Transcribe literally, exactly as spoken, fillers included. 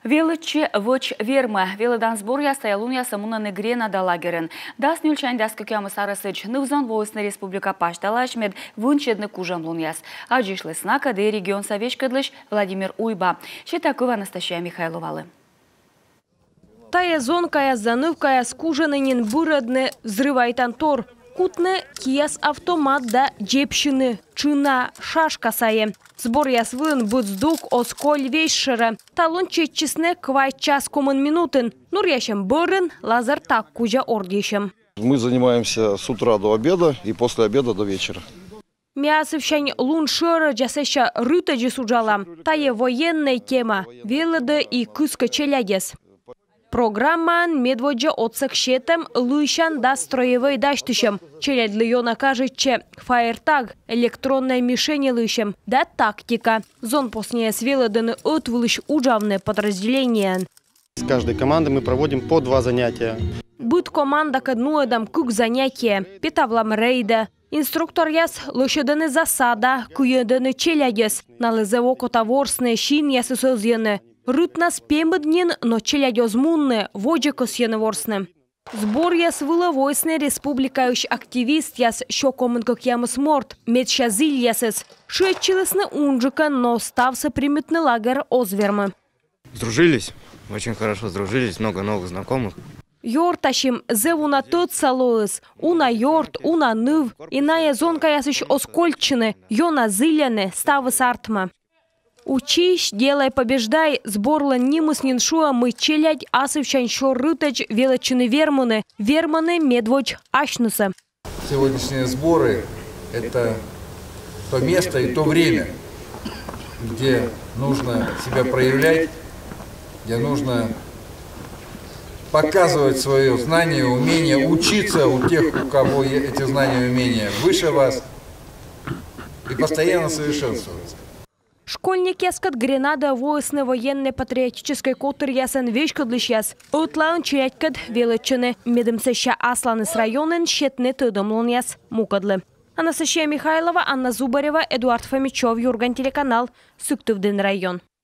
«Велӧдчы, вӧч вермӧ». Велӧдан сборъяс тайӧ лунъясӧ мунӧны «Гренада» лагерын. Дас нёльсянь дас кӧкъямыс арӧсӧдз ныв-зон воисны республика пасьталаысь, мед вынсьӧдны кужӧмлунъяс. Аддзысьліс накӧд и регионса веськӧдлысь Владимир Уйба. Сета кыв Анастасия Михайловалы. Тайӧ зонкаяс да нывкаяс кужӧны нин бырӧдны взрывайтан тор, кутны кияс автомат да дзебсьыны тшына шашка сайӧ. Сборъяс вылын быд здук оз коль весьшӧрӧ. Талун чеччисны квайт час комын минутын. Нуръясьӧм бӧрын лазертаг кузя ордйысьӧм. Мы занимаемся с утра до обеда и после обеда до вечера. Ми асывсянь лун шӧрӧдза сэсся рытӧдзыс уджалам. Тайӧ военнӧй тема. Велӧдӧ и кыскӧ челядьӧс. Программаын медводдза отсӧг сетӧм лыйсян да строевӧй дасьтысьӧм. Челядьлы ёна кажитчӧ фаертаг, электроннӧй мишеньӧ лыйсьӧм, да тактика. Зонпосняяс велӧдӧны ӧтвылысь уджавны подразделениеӧн. С каждой командой мы проводим по два занятия. Быд командакӧд нуӧдам кык занятие, петавлам рейдӧ. Инструкторъяс лӧсьӧдӧны засада, кыйӧдӧны челядьӧс. Налы зэв окота ворсны, синъясыс ӧзйӧны. Рытнас пемыд нин, но челядь оз мунны, водзӧ кӧсйӧны ворсны. Сборъяс вылӧ воисны республикаысь активистъяс, сё комын кӧкъямыс морт, медся зільясыс. Шыӧдчылісны унджыкӧн, но ставсӧ примитны лагерь оз вермы. Сдружились, очень хорошо сдружились, много новых знакомых. Ёртасим, зэв уна тӧдса лоис, уна ёрт, уна ныв, и найӧ зонкаясысь оз кольччыны, ёна зільӧны, ставыс артмӧ. «Учись, делай, побеждай» сборлӧн нимыс нин шуӧ, мый челядь асывсянь сёр рытӧдз велӧдчыны вермыны, вермыны медводз асьнысӧ. Сегодняшние сборы — это то место и то время, где нужно себя проявлять, где нужно показывать свое знание, умение, учиться у тех, у кого эти знания и умения выше вас, и постоянно совершенствоваться. Школьникъяскӧд «Гренада» воисны военнӧй-патриотическӧй котыръясӧн веськӧдлысьяс. Ӧтлаын челядькӧд велӧдчӧны, медым сэсся асланыс районын сетны тӧдӧмлунъяс мукӧдлы. Анастасия Михайлова, Анна Зубарева, Эдуард Фомичев, «Юрган» телеканал, Сыктывдін район.